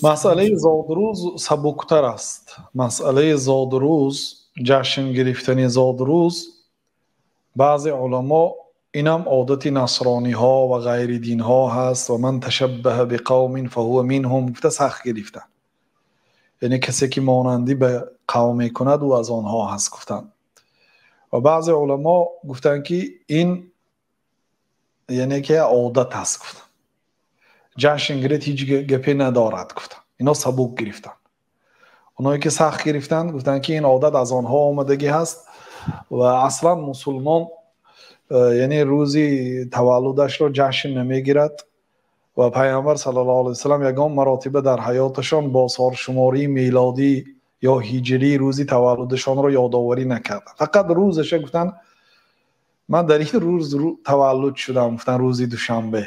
Масъалаи зодрӯз сабуктар аст. Масъалаи зодрӯз, ҷашн гирифтани зодрӯз, баъзе уламо инам одати насрониҳо ва ғайри динҳо ҳаст ва ман ташаббаҳа биқавмин фаҳува минҳум гуфта сахт гирифтанд. Яъне касе ки монандӣ ба қавм мекунад, ӯ аз онҳо ҳаст гуфтанд. Ва баъзе уламо гуфтанд ки ин яъне ки одат аст гуфтанд. Ҷашн гирифт ҳеҷ гапе надорад гуфтанд. Ино сабук гирифтанд. Оное ки сахт гирифтанд гуфтанд ки ин одат аз онҳо омадагӣ ҳаст ва аслан мусулмон яъне рӯзи таваллудашро ҷашн намегирад ва пайғамбар саллаллоҳу алайҳи васаллам ягон маротиба дар ҳаёташон бо солшумории милодӣ ё ҳиҷрӣ рӯзи таваллудашонро ёдоварӣ накарданд. Фақат рӯзаша гуфтанд ман дар ин рӯз таваллуд шудам, гуфтанд рӯзи душанбе.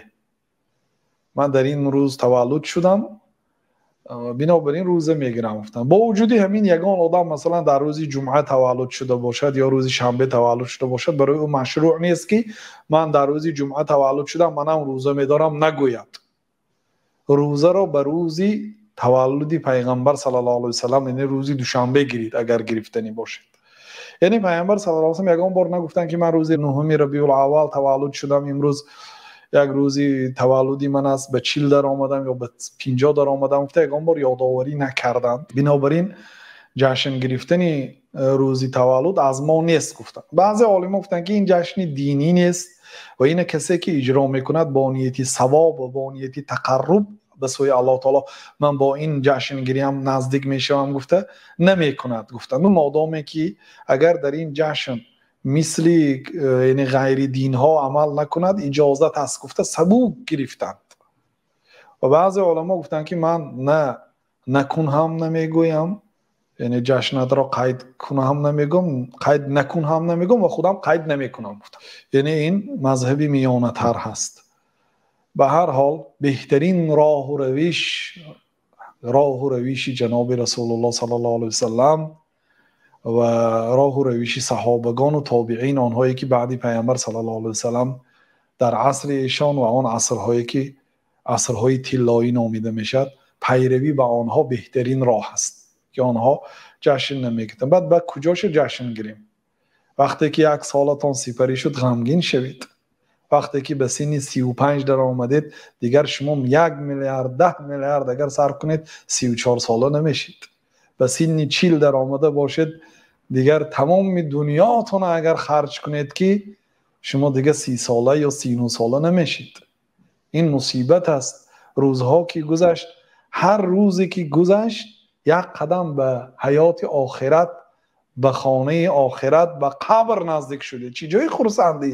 Ман дар ин рӯз таваллуд шудам, бинобар ин рӯза мегирам гуфтанд. Бо вуҷуди ҳамин ягон одам масалан дар рӯзи ҷумъа таваллуд шуда бошад ё рӯзи шанбе таваллуд шуда бошад, барои ӯ машрӯъ нест ки ман дар рӯзи ҷумъа таваллуд шудам, манам рӯза медорам нагӯяд. Рӯзаро ба рӯзи таваллуди пайғамбар саллаллоҳу алайҳи васаллам, яъне рӯзи душанбе гирид агар гирифтанӣ бошад. Яъне пайғамбар саллаллоҳу алайҳи васаллам ягон бор нагуфтанд ки ман рӯзи нуҳуми рабиул аввал таваллуд шудам, имрӯз як рӯзи таваллуди ман аст, ба 40 дар омадам ё ба 50 дар омадам, гуфта ягон бор ёдоварӣ накарданд. Бинобар ин ҷашн гирифтани рӯзи таваллуд аз мо нест гуфтанд. Баъзе олимо гуфтанд ки ин ҷашни динӣ нест ва ина касе ки иҷро мекунад бо нияти савоб ва бо нияти тақарруб ба сӯи Аллоҳ таоло, ман бо ин ҷашнгириам наздик мешавам гуфта намекунад гуфтанд. Модоме ки агар дар ин ҷашн мисли яъне ғайри динҳо амал накунад, иҷозат аст гуфта сабук гирифтанд. Ва баъзе уламо гуфтанд ки ман на накун ҳам намегӯям, яъне ҷашнатро қайд кун ҳам намегӯям, қайд накун ҳам намегӯям ва худам қайд намекунам гуфтанд. Яъне ин мазҳаби миёнатар ҳаст. Ба ҳар ҳол беҳтарин роҳу равиш, роҳу равиши ҷаноби Расулуллоҳ саллаллоҳу алайҳи васаллам ва роҳу равиши саҳобагону тобеин, онҳое ки баъди пайғамбар саллаллоҳу алайҳи васаллам дар асри эшон ва он асрҳое ки асрҳои тиллоӣ номида мешавад, пайравӣ ба онҳо беҳтарин роҳ аст ки онҳо ҷашн намегиранд. Баъд ба куҷоша ҷашн гирем? Вақте ки як солатон сипарӣ шуд, ғамгин шавед. Вақте ки ба синни 35 дар омадед, дигар шумо 1 миллиард, 10 миллиард агар сарф кунед, 34 сола намешед. Ба синни 40 дар омада бошед, дигар тамоми дунётонро агар харҷ кунед ки шумо дигар 30 сола ё 39 сола намешед. Ин мусибат аст. Рӯзҳо ки гузашт, ҳар рӯзе ки гузашт, як қадам ба ҳаёти охират, ба хонаи охират, ба қабр наздик шудед. Чӣ ҷои хурсандӣ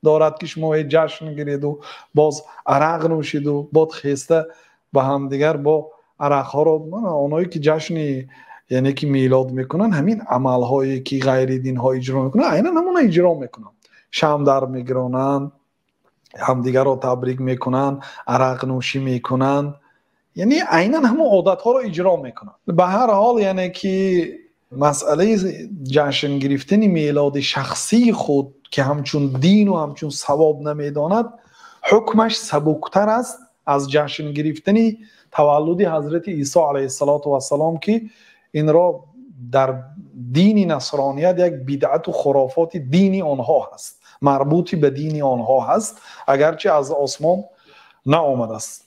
дорад ки шумо ҳеҷ ҷашн гиреду боз арақ нӯшиду бод хеста ба ҳамдигар бо арақҳоро, оное ки ҷашни яъне ки милод мекунанд, ҳамин амалҳое ки ғайри динҳо иҷро мекунанд, айнан ҳамона иҷро мекунанд. Шам дар мегиронанд, ҳамдигарро табрик мекунанд, арақнӯшӣ мекунанд, яъне айнан ҳамон одатҳоро иҷро мекунанд. Ба ҳар ҳол яъне ки масъалаи ҷашн гирифтани милоди шахсии худ ки ҳамчун дину ҳамчун савоб намедонад, ҳукмаш сабуктар аст аз ҷашн гирифтани таваллуди ҳазрати Исо алайҳиссалоту вассалом, ки инро дар дини насроният як бидъату хурофоти дини онҳо ҳаст, марбути ба дини онҳо ҳаст, агарчи аз осмон наомадааст.